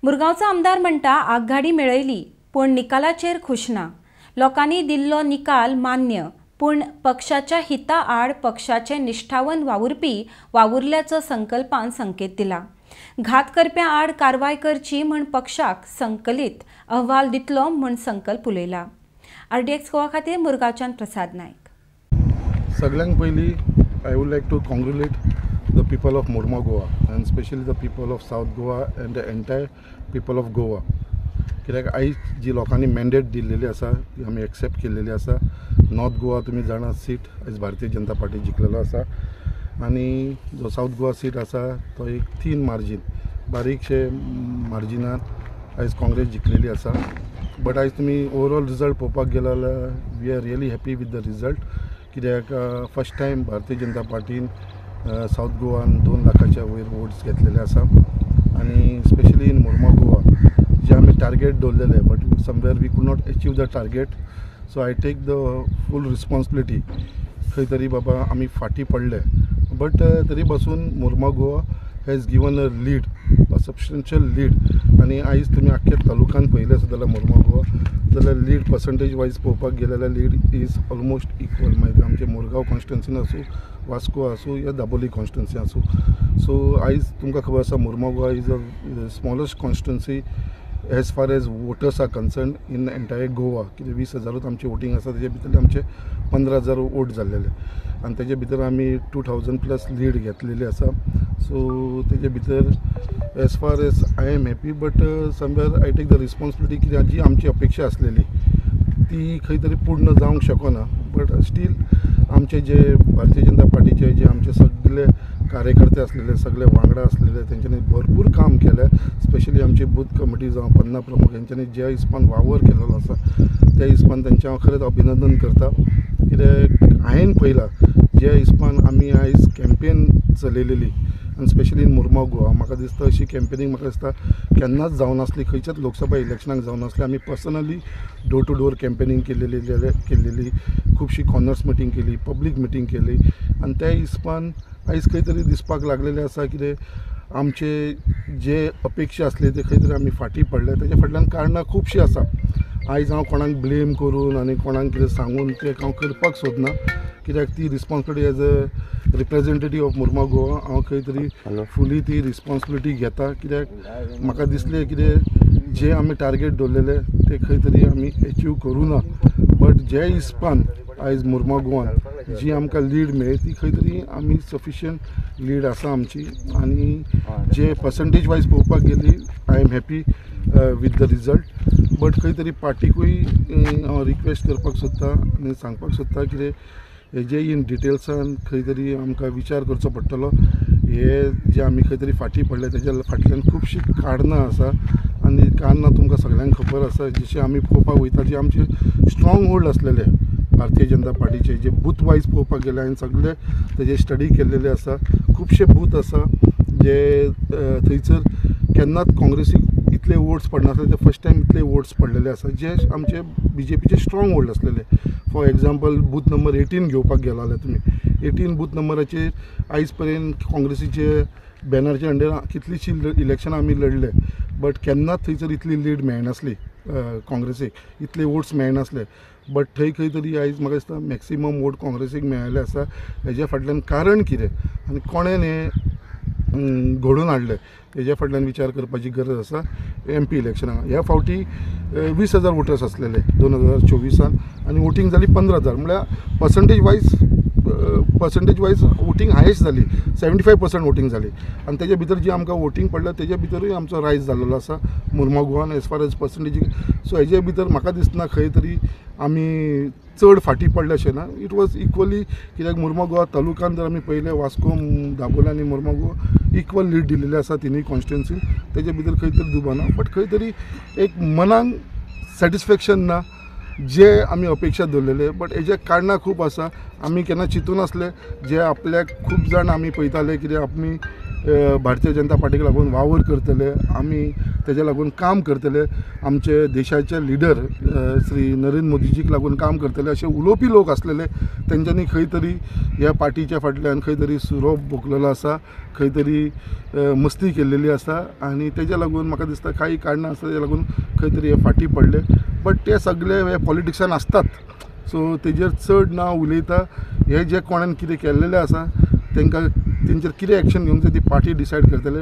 मुरगांवचो आमदार म्हणटा आघाडी मेळयली पूण निकालाचेर खुश ना. लोकांनी दिल्लो निकाल मान्य पूण पक्षाच्या हिता आड पक्षाचे निष्ठावन वावुरपी वावुरल्याचो संकल्पान संकेत दिला. घात करप्यां आड कारवाय करची म्हण पक्षाक संकलित अहवाल दितलो म्हण संकल्प उलयला. आरडीएक्स गोवा खातीर मुरगांवच्यान प्रसाद नायक. सगळ्यांत पयलीं I would like to congratulate the people of Mormugao Goa and specially the people of South Goa and the entire people of Goa. कित्याक आयज जी लोकांनी मॅन्डेट दिल्लेली आसा ती आमी एक्सेप्ट केल्लेली आसा. नॉर्थ गोवा तुमी जाणा सीट आयज भारतीय जनता पार्टी जिखलेलो आसा आनी जो सावथ गोवा सीट आसा तो एक थीन मार्जीन, बारीकशे मार्जिनान आयज काँग्रेस जिखलेली आसा. बट आयज तुमी ओवरऑल रिजल्ट पळोवपाक गेले जाल्यार we are really happy with the result. कित्याक first time Bharatiya Janata पार्टीन south गोवान 2 लाखाच्या वयर वोट्स घेतलेले आसा आनी स्पेशली इन मुरगांव गोवा जे आमी टार्गेट दवरलेले but somewhere we could not achieve the target. So I take the full responsibility. खंय तरी बाबा आमी फाटीं पडले बट तरी बसून Mormugao Goa has given a lead, a substantial lead. आनी आयज तुमी आख्ख्या तालुक्यान पळयलें आसत जाल्यार मुरगांव गोवा जाल्यार लीड पर्संटेज वायज पळोवपाक गेले जाल्यार लीड is almost equal. मागीर आमचे मुरगांव कॉन्स्टिट्युन्सीन आसूं, वास्को आसूं या दाबोली कॉन्स्टिट्युन्सी आसूं. सो आयज तुमकां खबर आसा Mormugao Goa is a smallest constituency as far as voters are concern in entire Goa. कितें 20,000 आमचें वोटींग आसा, तेजे भितर आमचे 15,000 वोट जाल्लेले आनी तेजे भितर आमी 2,000 प्लस लीड घेतलेली आसा. सो तेजे भितर as far as I am happy but somewhere I take the responsibility कित्याक जी आमची अपेक्षा आसलेली ती खंय तरी पूर्ण जावंक शकना. बट स्टील आमचे जे भारतीय जनता पार्टीचे जे आमचे सगळे कार्यकर्ते आसलेले, सगळे वांगडा आसलेले, तेंच्यांनी भरपूर काम केलें. स्पेशली आमची बूथ कमिटी जावं पन्ना प्रमुख हेंच्यांनी ज्या हिसपान वावर केलेलो आसा त्या हिसपान तेंचें हांव खरेंच अभिनंदन करता. कित्याक हांवें पळयलां ज्या हिसपान आमी आयज कॅम्पेन चलयलेली आनी स्पेशली इन मुरगांव गोवा म्हाका दिसता अशी कॅम्पेनींग म्हाका दिसता केन्नाच जावनासली, खंयच्याच लोकसभा इलेक्शनाक जावनासली. आमी personally door to door campaigning केल्लेली, खुबशी कॉर्नर्स मिटींग केली, पब्लीक मिटींग केली आनी त्या हिसपान आयज खंय तरी दिसपाक लागलेलें आसा कितें आमचे जे अपेक्षा आसले ते खंय तरी आमी फाटीं पडले. तेज्या फाटल्यान कारणां खुबशीं आसा. आयज हांव कोणाक ब्लेम करून आनी कोणाक कितें सांगून तें हांव करपाक सोदना कित्याक ती responsibility as a representative of Mormugao Goa हांव खंय तरी फुली ती रिस्पॉन्सिबिलिटी घेता. कित्याक म्हाका दिसलें कितें जे आमी टार्गेट दवरलेले ते खंय तरी आमी एचीव करूं ना. बट जे हिसपान आयज मुरगांव गोवान जी आमकां लीड मेळ्ळी ती खंय तरी आमी सफिशियंट लीड आसा आमची आनी जे पर्संटेज वायज पळोवपाक गेली I am happy with the result. But खंय तरी पार्टीकूय हांव रिक्वेस्ट करपाक सोदता आनी सांगपाक सोदता कितें हेजे इन डिटेल्सान खंय तरी आमकां विचार करचो पडटलो. हे जे आमी खंय तरी फाटीं पडले तेज्या फाटल्यान खुबशीं कारणां आसा आनी कारणां तुमकां सगळ्यांक खबर आसा. जशें आमी पळोवपाक वयता जे आमचे स्ट्रॉंग होल्ड आसलेले भारतीय जनता पार्टीचे जे बूथ वायज पळोवपाक गेले हांवें सगळे तेजे स्टडी केल्लेले आसा. खुबशे बूथ आसा जे थंयसर केन्नाच काँग्रेसीक इतले वोट्स पडनासले, ते फर्स्ट टायम इतले वोट्स पडलेले आसा जे आमचे बीजेपीचे स्ट्रॉंग होल्ड आसलेले. फॉर एग्जाम्पल बूथ नंबर 18 घेवपाक गेला जाल्यार तुमी 18 बूथ नंबराचेर आयज पर्यंत काँग्रेसीचे बॅनरच्या अंडर कितलीशीं इलेक्शनां आमी लढले बट केन्नाच थंयसर इतली लीड मेळनासली काँग्रेसीक, इतले वोट्स मेळनासले. बट थंय खंय तरी आयज म्हाका दिसता मॅक्सिमम वोट काँग्रेसीक मेळिल्ले आसा. हेज्या फाटल्यान कारण कितें आनी कोणें हें घडोवन हाडलें हेज्या फाटल्यान विचार करपाची गरज आसा. एम पी इलेक्शनाक ह्या फावटी 20,000 वोटर्स आसलेले 2024 आनी वोटींग जाली 15,000, म्हळ्यार पर्संटेज वायज वोटींग हायस्ट जाली, 75% वोटींग जाली. आनी तेजे भितर जी आमकां वोटींग पडल्या तेजे भितरूय आमचो रायज जाल्लो आसा मुरगांव गोवान as far as percentage. So हेजे भितर म्हाका दिसना खंय तरी आमी चड फाटीं पडले अशें ना. It was equally कित्याक मुरगांव गोवा तालुक्यान जर आमी पळयलें वास्को, दाबोली आनी मुरगांव गोवा इक्वल लीड दिलेली आसा तिनूय कॉन्स्टिट्युन्सीन. तेजे भितर खंय तरी दुबाव ना बट खंय तरी एक मनाक सॅटिस्फॅक्शन ना जे आमी अपेक्षा दवरलेले. बट हेजे कारणां खूब आसा. आमी केन्ना चिंतून आसले जे आपल्याक खूब जाण आमी पळयताले कितें आमी भारतीय जनता पार्टीक लागून वावर करतले, आमी तेज्या लागून काम करतले, आमचे देशाचे लिडर श्री नरेंद्र मोदीजीक लागून काम करतले अशे उलोवपी लोक आसलेले तेंच्यांनी खंय तरी ह्या पार्टीच्या फाटल्यान खंय तरी सुरो भोगलेलो आसा, खंय तरी मस्ती केल्लेली आसा आनी तेज्या लागून म्हाका दिसता कांय कारणां आसा तेज्या लागून खंय तरी हे फाटीं पडले. बट ते सगळे हे पॉलिटिक्सान आसतात, सो तेजेर चड ना उलयता. हे जे कोणान कितें केल्लेलें आसा तेंकां तेंचेर कितें एक्शन घेवंक जाय ती पार्टी डिसायड करतले.